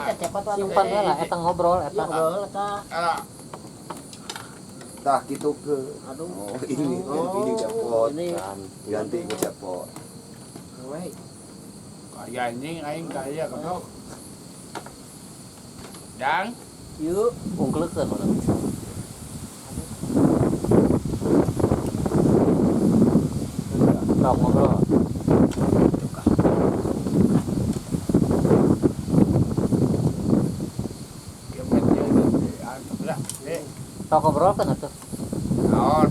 Eta cepot wae. Simpan heula eta ngobrol eta. Ngobrol eta. Tah kitu ke. Aduh. Oh, ini ganti di cepot. Ini Ganti ke cepot. we. Kaya anjing aing kaya goblok. Dang, Yuk. Ungkleukeun mana. Sok ngobrol. kemet dia lah. Eh, Sok ngobrol kan atuh. naon?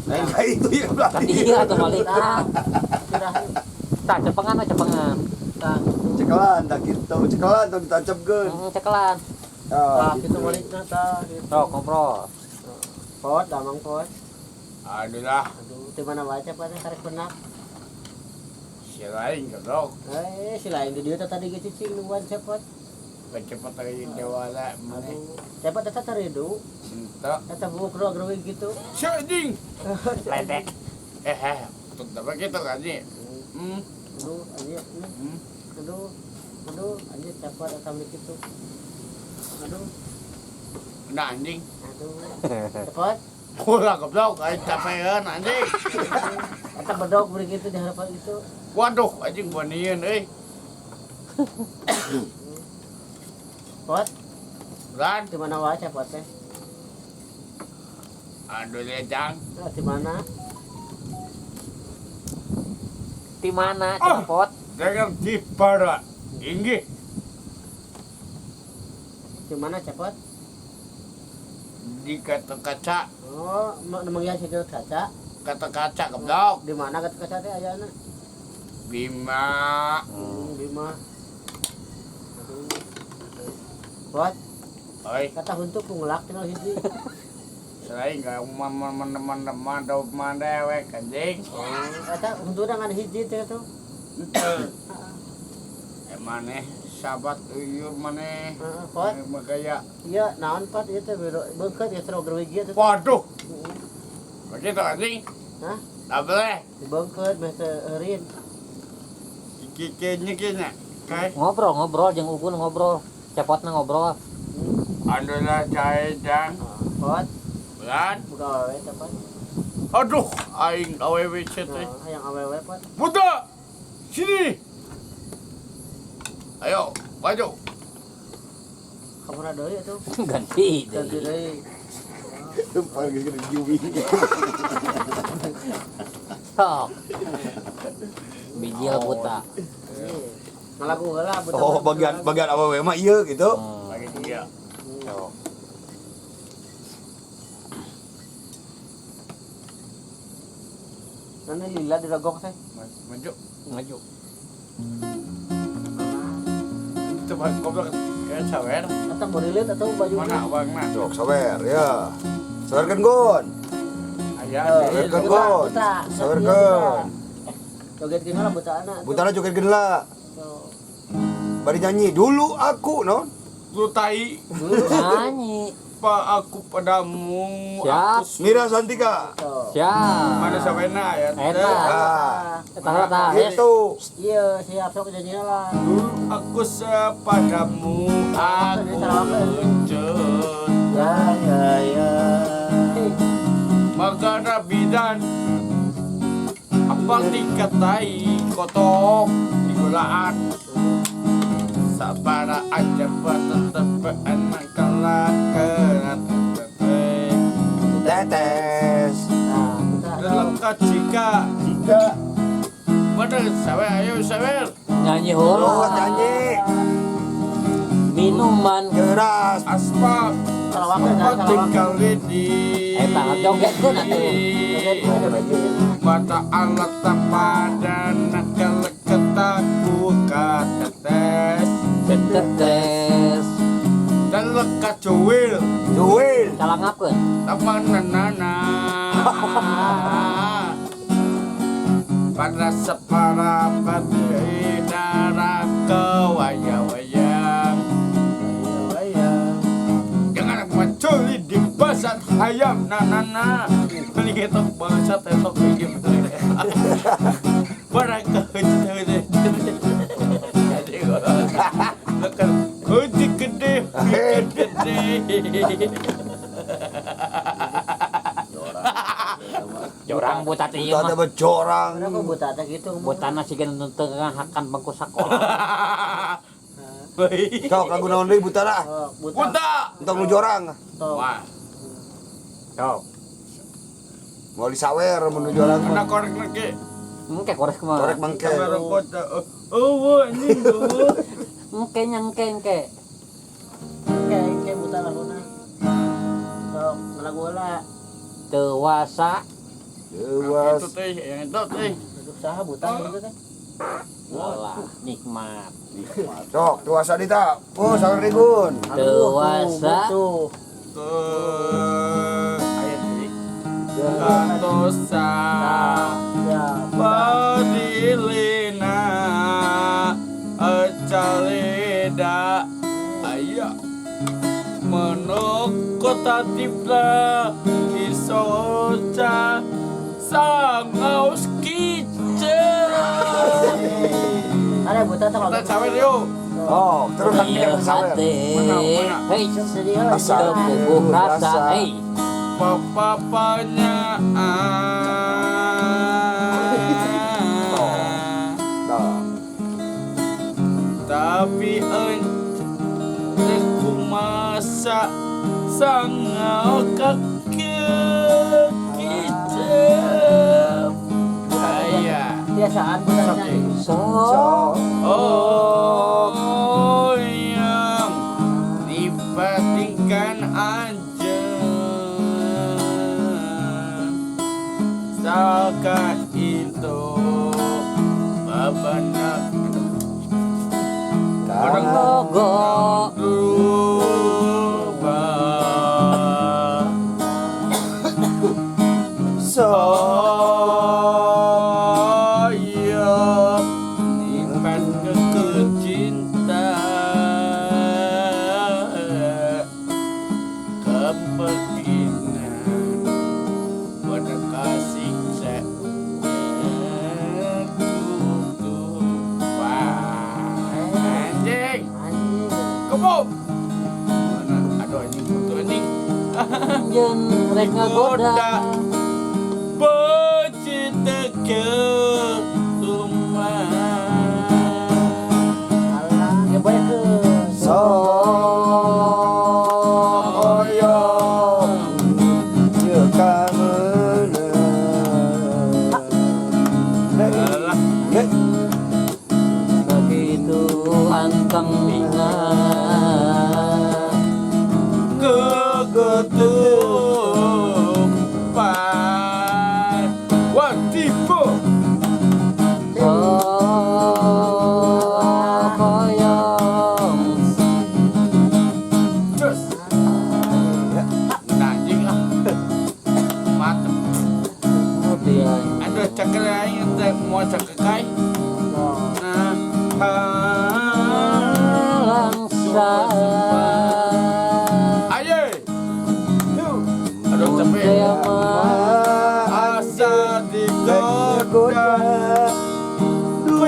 Nah, itu ya Kan berarti. iya atuh balik ah. Sudah. Tah cepengan we cepengan. Tah gitu. Cekelan tah kitu, cekelan tong ditancapkeun. Heeh, cekelan. Tah Tah gitu balikna tah gitu. Sok ngobrol. Pot, damang pot. Aduh lah, Aduh, di mana wae cepot teh karek benak. si lain goblok. Eh, si lain di dieu teh tadi ge cicing nungguan cepot. Kecepot lagi dewala mana. Aduh, cepot eta taridu. Ente. Eta buuk roh gereuy gitu. Si anjing. Ledek. Eh, eh, tetep gitu kan sih. Hmm. Aduh, anjir. Hmm. Aduh. Aduh, anjir cepot eta mah kitu. Aduh, Nah anjing. aduh. Cepot. Kurang goblok, aing capean anjing. Eta bedog beri gitu di harapan itu. Waduh, anjing banian euy. Pot, Lan, di mana wae cepot teh? aduh lecang. Nah, di mana? Di mana cepot? Jangan di para inggih Di mana cepot? di kata kaca, Oh, mau nemengnya segel kaca. kata kaca goblok. Di mana kata kaca teh ayana? Bima. Hmm, Bima. Aduh. Pot, Oi, kata untuk ngelak tinggal hiji. selain gak man man man dewek anjing. Oh, eta huntuna ngan hiji teh tuh. Ente. Eh maneh sahabat uyur maneh. Heeh, pot. Mah gaya. Iya, naon pot ieu teh bero beungkeut ieu teh gereuy teh. Waduh. Begitu anjing. Hah? Tak boleh. Dibeungkeut meh teh eureun. Kikiknya kayaknya. Kayak Ngobrol ngobrol jeung Ugun ngobrol. Cepotna ngobrol. Andola jahe jang. Pot, Bulan. buka awewe teh pot. Aduh, aing awewe teh. Nah, hayang awewe pot. Buta! Sini! Ayo, maju. Kamana deui atuh? Ganti Ganti deui. deui. Paling geus gede juwi. Sok. Bijil buta. Ngalagu heula buta. Oh, bagian bagian awewe mah ieu gitu. Hmm. Lagi dia. Oh. Nana lila dirogok teh. Maju. Maju. Coba goblok kayak sawer. Eta borilit atau baju Mana uangna? Sok sawer ya. Sawerkeun gon. Aya. Sawerkeun gon. Sawerkeun. Joget gini lah buta anak. Butana joget geula. Bari nyanyi dulu aku non. Lu tai Nyanyi. apa aku padamu. Siap. Aku Mira Santika. Siap. mana sawena ya? Eta. Ah, Eta heula tah. gitu. Iya, siap sok nyanyi lah. Dulu aku sepadamu aku lucut. Ya ya ya. Maka bidan apa dikatai kotok di gulaan sabara aja tetep enak kalah kerat Tetes. Nah, buta. dalam kacika Jika mana sawer ayo sawer Nyanyi oh heula. nyanyi Minuman. keras. aspak Salawat kan, salawat. tinggal di Eta jogetkeun atuh. Joget baju. mata alat pada nakal ketaku katetes Tetes. dan lekat cuwil Juwil. Calangapkeun. taman nana pada separa pati darah ke wayang-wayang jangan mencuri di pasar hayam nanana beli etok bangsat etok iki barang ke jadi lekan kunci ke Jorang buta teh ieu Buta mah. teh jorang. Kenapa buta teh gitu? Butana siga nu teu ngahakan bangku sakola. Sok lagu naon deui buta lah. Oh, buta. Buta. Entong nu jorang. Tok. Wah, Sok. Mau disawer mun nu jorang kena mah. korek lagi. Engke korek kumaha? Korek mangke. Kamera kota. Oh, oh, anjing. Oh. Engke nya engke engke. Oke, oke buta laguna. Sok, lagu lah. Dewasa Dewas. Itu teh, yang itu teh. Hidup saha buta gitu teh. Walah, nikmat. Sok dewasa dita. Oh, sawer deui Gun. Dewasa. Tuh. Tuh. Aya deui. Kantosa. Ya, Padilina Acaleda Aya Menok kota tibla Kisoca Sangaus kice. Ada buta teh Kita cawer yuk. Oh, terus kan Iya pinjam sawer. hati. Mana, mana? Hei, Sedih lah. Asa. puguh rasa. Hei, Papapanya. Tah. Tapi ente kumasa sangau kaki kicep. Aya. Biasaan buta nyanyi. so Sok. Oh yang dibatingkan aja Saka itu babanak Tah. logo Duba. Sok. Oh iya, nipan ke cinta kepentingan berkasih anjing. Anjing. Kebom mana, aduh anjing, kutu anjing. Anjeun rek ngagoda. Pecinta ke rumah. Alah, ya boleh ke. Sok oyong ye kameuneuh. Alah. Hei, Begitu antengna. Keketupan watibo. Sok oyong. Terus anjing ah mantep. Kemudian Aduh, cekel aing teh mau cekel kai. Nah, langsa. Ayo, aduh capek. Asa digoda Duh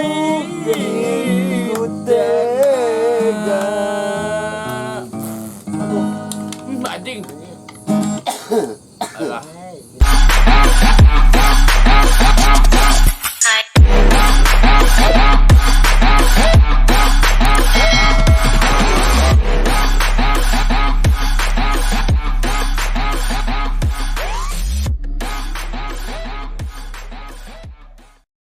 tega. Anjing. Alah.